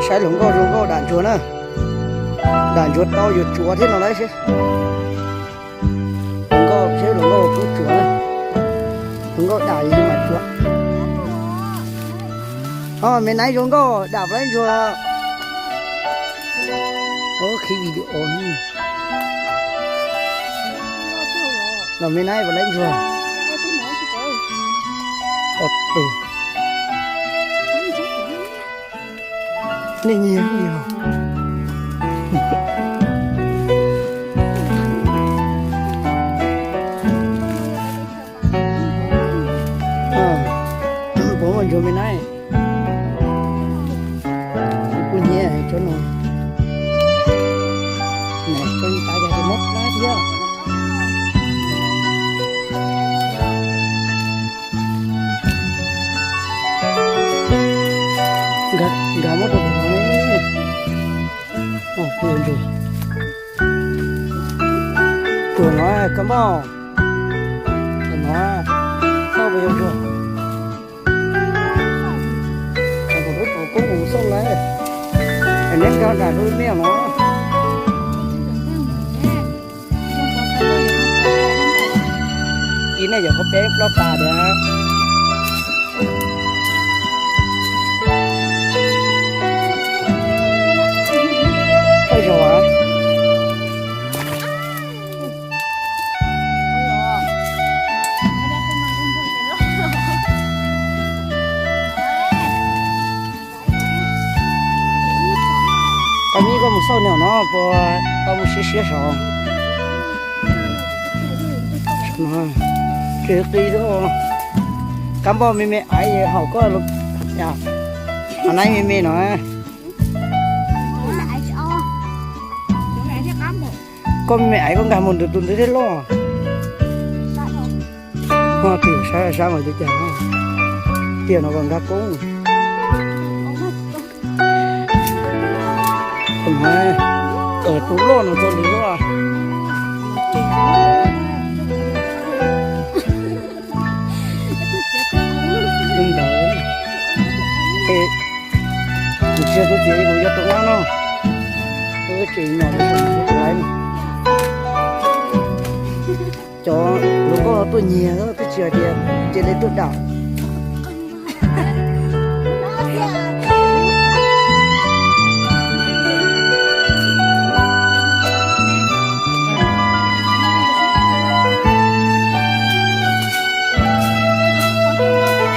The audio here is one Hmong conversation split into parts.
Saib hluas nkauj zoo nkauj dam ntsuag na. Dam ntsuag tau yuav tsuav thiab no lauj seb. Hluas nkauj seb hluas nkauj kub tsuav na. Hluas nkauj dam yus mam tsuav. Os, me naib zoo nkauj dam laib ntsuag. Ov, khi video ne. Los me naib laib ntsuag. Ob tug. Nej nyiam yog. Puas muaj ntsuag me naib? Kuv nyiam tsob no. Tsob ib tav yog mob plab thiab. Nkag muab rau tom no ne. Tuag no koj npauj. Tuag no, koj puas yog ntsuag? Koj mus xauj lawm. Neb nkag dam rau me no. Ib nej yog qhov peb plaub tas tiag. Thawj zaug. Koj neb koj mus xauj niam no puas tau mus siab siab saud. Tsis qi, kab npauj me me aiv haum koj, naib me me no. Koj me me aiv koj nkag mus ntawm tus ntawd thiab loj. Ho twb sab sab mas ua cas tiag no kom nkag koob. Tus loj no txog ntawd loj. Tus ntawd, kuv tsis yog tus txiv, kuv yog tus nyab no. Tseem nyom li tus laiv no. Cov hluas nkauj no tuaj nyiag twb tsis hais tias cia li tuaj dam.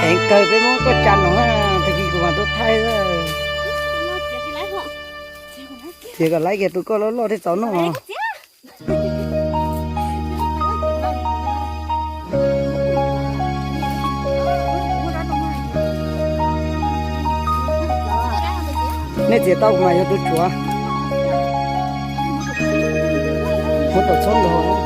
Heev kawg, peb muab koj tsa no, tag kis kuv mam tuaj thaij. Txiav kom laiv kiag tus koj loj loj thiaj txaus noj. Nej txiav tau kuv mam yuav tus tsuav. Muab tom txhob ntog.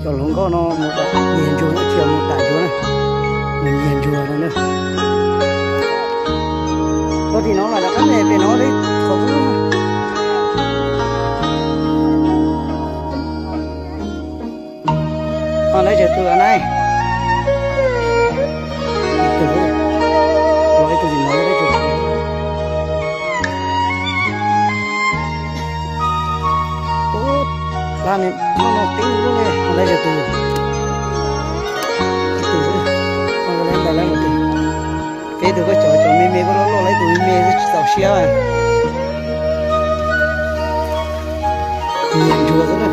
Cov hluas nkauj no mus dam nyiag ntsuag, tsis yog mus dam ntsuag na, mus nyiag ntsuag no na. Rau tim no mas rov qab mus pem no li qhov ub. Ho lawv tseem tus a nai. Ib tug, ib tug tim no lawv tseem tus. Ub, lab nws noj no tib lub li, ho lawv tseem tus. Ib tug, ho lawv ntawd lawv mus tus. Peb tug koj cov cov me me koj loj loj, lawv tus me me tsis txaus siab. Nyiag ntsuag xwb na.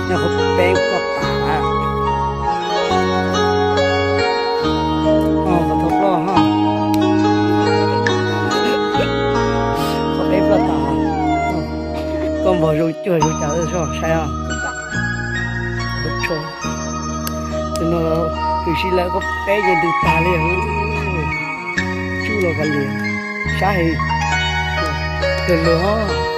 Nyob hauv peb koj tas lawm. Npog zoo cuag zoo cas saib os. Tus no hwm si lawm, koj peb ces ntws tag li. Tsuj los kav liam, sab heev, luag luag.